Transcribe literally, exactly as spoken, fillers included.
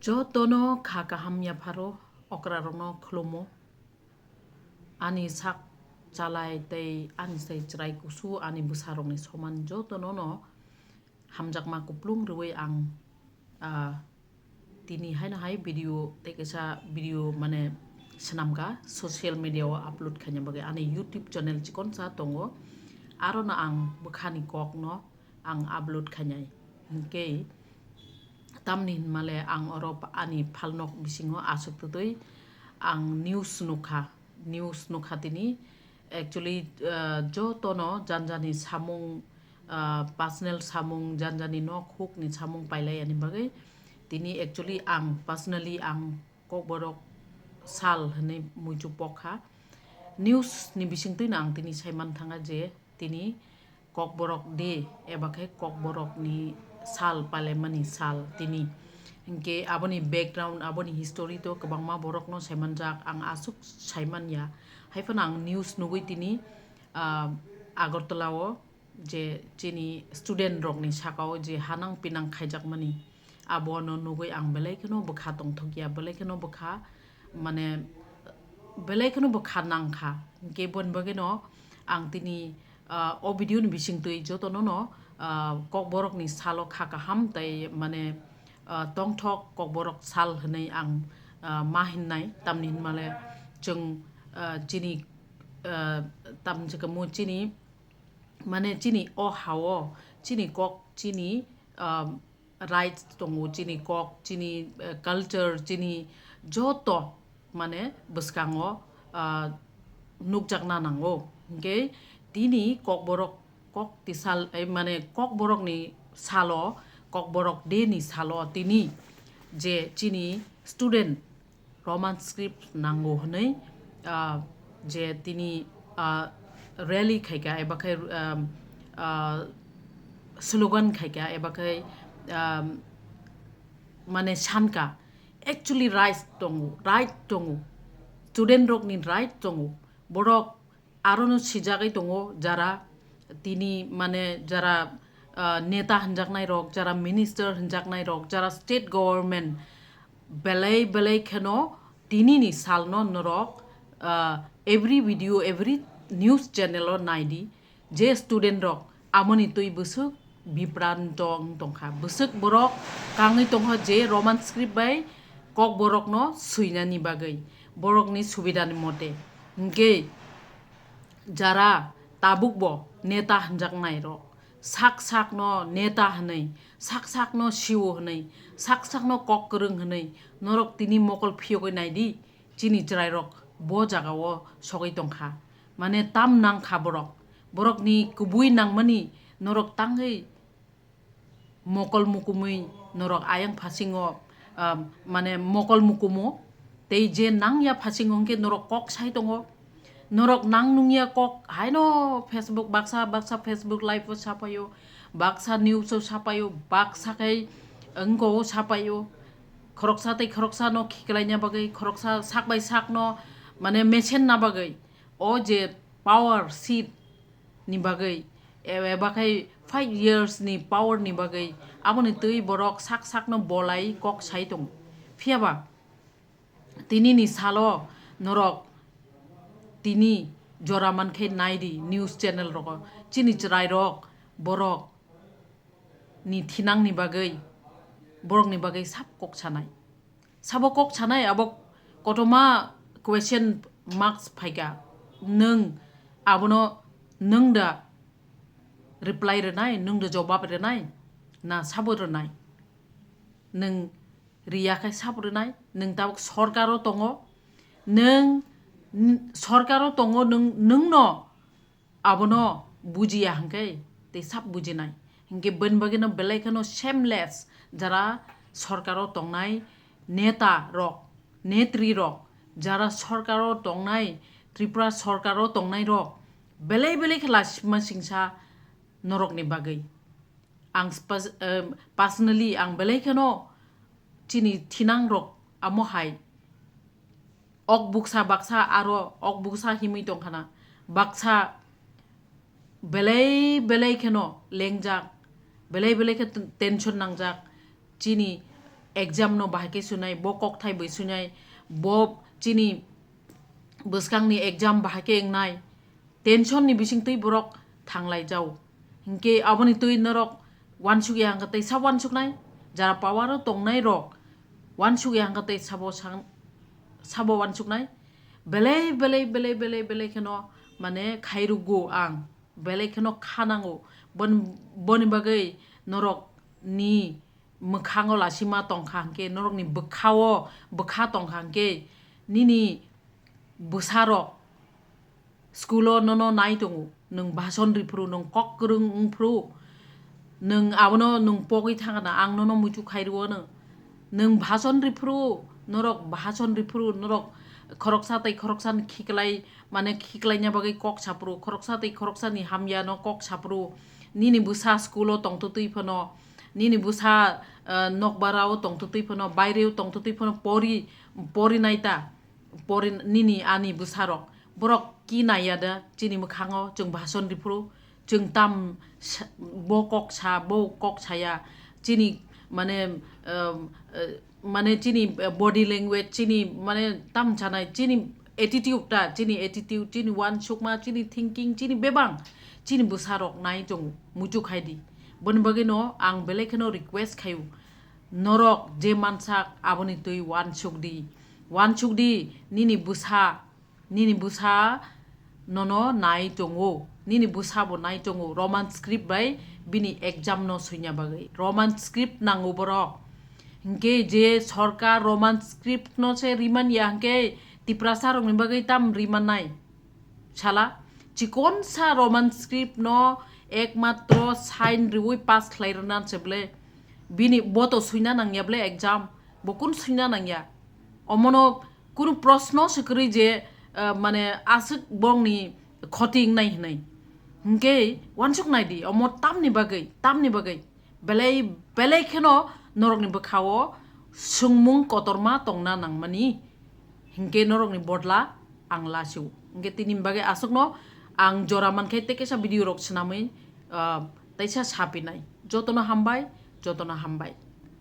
Jotono kha kaham yapharo, okrarokno khulumo. Ani sak chalai tei ani sai chwrai kusu ani bwsarokni soman jotono no hamjakma kuplung rwui ang, ah, tini haino hai video tei kaisa video mane swnamkha social media o upload khaina bagwi ani YouTube channel chikonsa tongo, aro no ang bwkhani kokno ang upload khainai. Hinkhe tamni hinmale ang oro pa-, ani phalnok bisingo aswk twtwi ang news nukha, news nukha tini. Actually, ah, jotono janjani samung, ah, personal samung, janjani nok hukni samung pailai ani bagwi tini actually ang personally ang Kokborok sal hwnwi muichu pokha. News ni bisingtwino ang tini saiman thanga je tini Kokborok Day eba khe Kokborokni sal palaimani sal tini. Hinkhe aboni background, aboni history to kwbangma borokno saimanjak, ang aswk saimanya. Haiphano ang news nugwi tini, ah, Agartala o je chini student rokni sakao je hanang pinang khaijakmani, abono nugwi ang belai kheno bwkha tongthokya, belai kheno bwkha, mane, belai kheno bwkha nangkha. Hinkhe boni bagwino ang tini, ah, o video ni bisingtwi jotono no, ah, Kokborokni salo kha kaham tei, mane, ah, tongthok Kokborok sal hwnwi ang, ah, ma hinnai, tamni hinmale chwng, ah, chini, ah, tamni chwngkamo chini, mane chini o ha-o, chini kok, chini, ah, rights tongo, chini kok, chini, eh, culture, chini joto mane bwskango, ah, nukjakna nango. Hinkhe tini Kokborok kok tisal, eh, mane Kokborokni salo, Kokborok Day ni salo tini je chini student Roman script nango hwnwi, ah, je tini, ah, rally khaikha eba khai, um, ah, slogan khaikha eba khai, um, mane sankha. Actually right tongo, right tongo. Student rokni right tongo. Borok arono sijagwi tongo, jara tini mane jara, ah, neta hwnjaknai rok, jara minister hwnjaknai rok, jara state government belai belai kheno tinini salno norok, ah, every video, every news channel o naidi je student rok amoni twi bwswk bipranto wng tongkha. Bwswk borok kangwi tongkha je Roman script bai Kokborokno swinani bagwi, borokni subidani mote. Hinkhe jara tabukbo neta hwnjaknai rok, sak sakno neta hwnwi, sak sakno C E O hwnwi, sak sakno kok kwrwng hwnwi norok tini mokol phiyogwi naidi, chini chwrairok bo jagao sogwi tongkha. Mane tam nangkha borok. Borokni kubui nangmani norok tangwi mokol mukumui norok ayang phasingo, ah, mane mokol mukumo tei je nangya phasingo hwnkhe norok kok sai tongo. Norok nang nungya kok haino Facebook, baksa baksa Facebook live o sapaio, baksa news o sapaio, baksa khai wngko o sapaio. Khoroksa tei khoroksa no khiklaina bagwi, khoroksa sak bai sak no mane mesen na bagwi. O je power seat ni bagwi, e-, eba khai five years ni power ni bagwi, aboni twi borok sak sakno bolai kok sai tongo. Phiyaba tinini salo norok tini jora mankhe naidi news channel rogo, chini chwrairok borok ni thinangni bagwi, borokni bagwi sabo kok sanai. Sabo kok sanai abo kotorma question marks phaikha. Nwng abono nwng da reply rwnai, nwng da jobab rwnai, na sabo rwnai? Nwng riya khe sabo rwnai, nwng tabuk sorkaro tongo, nwng n-, sorkaro tongo, nwng, nwngno abono bujiya hwnkhe tei sab bujinai. Hinkhe boni bagwino belai kheno shameless jara sorkaro tongnai neta rok, netri rok, jara sorkaro tongnai, Tripura sorkaro tongnai rok belai belai khe lasima singsa norokni bagwi. Ang spa-, em, personally ang belai kheno chini thinang rok amo hai ok buksa baksa aro ok buksa himwi tongkhana, baksa belai belai kheno lengjak, belai belai khe ten-, tension nangjak, chini exam no bahai khe sunai, bo kokthai bai sunai, bo chini bwskangni exam bahai khe wngnai, tension ni bisingtwi borok thanglai jao. Hinkhe aboni twi norok wansuk ya hwnkhe tei sabo wansuknai, jara power o tongnai rok wansuk ya hwnkhe tei sabo sang-, sabo wansuknai. Belai, belai, belai, belai, belai kheno mane khairugo ang, belai kheno khanango. Bon-, boni bagwi norok ni mwkhango lasima tongkha hwnkhe, norokni bwkhao bwkha tongkha hwnkhe, nini bwsarok school o nono nai tongo, nwng bhason riphuru, nwng kok kwrwng wngphuru, nwng abono nwng pogwi thangna, ang nono muitu khai rwo no. Nwng bhason riphuru, norok bhason riphuru, norok khoroksa tei khoroksa ni khiklai, mane khiklaina bagwi kok saphuru, khoroksa tei khoroksa ni hamya no kok saphuru, nini bwsa school o tongtwtwi phano, nini bwsa, eh, nokbara o tongtwtwi phano, baire o tongtwtwi phano pori, pori nai ta. Pori nini ani bwsarok, borok ki naiya da chini mwkhango, chwng bhason riphuru, chwng tam sa-, bo kok sa, bo kok saya, chini mane, um, eh, mane chini body language, chini mane tam sanai, chini attitude ta, chini attitude, chini wansukma, chini thinking, chini bebang, chini bwsarok nai tongo, muitu khai di. Boni bagwi no ang belai kheno request khaio, norok je mansak aboni twi wansuk di. Wansuk di, nini bwsa, nini bwsa nono nai tongo, nini bwsa bo nai tongo, Roman script bai bini exam no swina bagwi. Roman script nango borok. Hinkhe je sorkar Roman script no se riman ya hinkhe Tiprasa rokni bagwi tam riman nai? Sala, chikonsa Roman script no ekmatro sign riwi pass khlai rwna se ble. Bini bo to swina nangya ble exam, bo kun swina nangya. Omono kunu proshno se kwrwi je, eh, mane aswk bongni khoti wngnai hwnwi. Hinkhe wansuk nai di, omo tamni bagwi, tamni bagwi. Belai, belai kheno norokni bwkhao swngmung kotorma tongna nangmani. Hinkhe norokni bodla ang lasio. Hinkhe tini bagwi aswkno ang jora mankhe tei kaisa video rok swnamwi, ah, teisa sapinai. Jotono hambai, jotono hambai.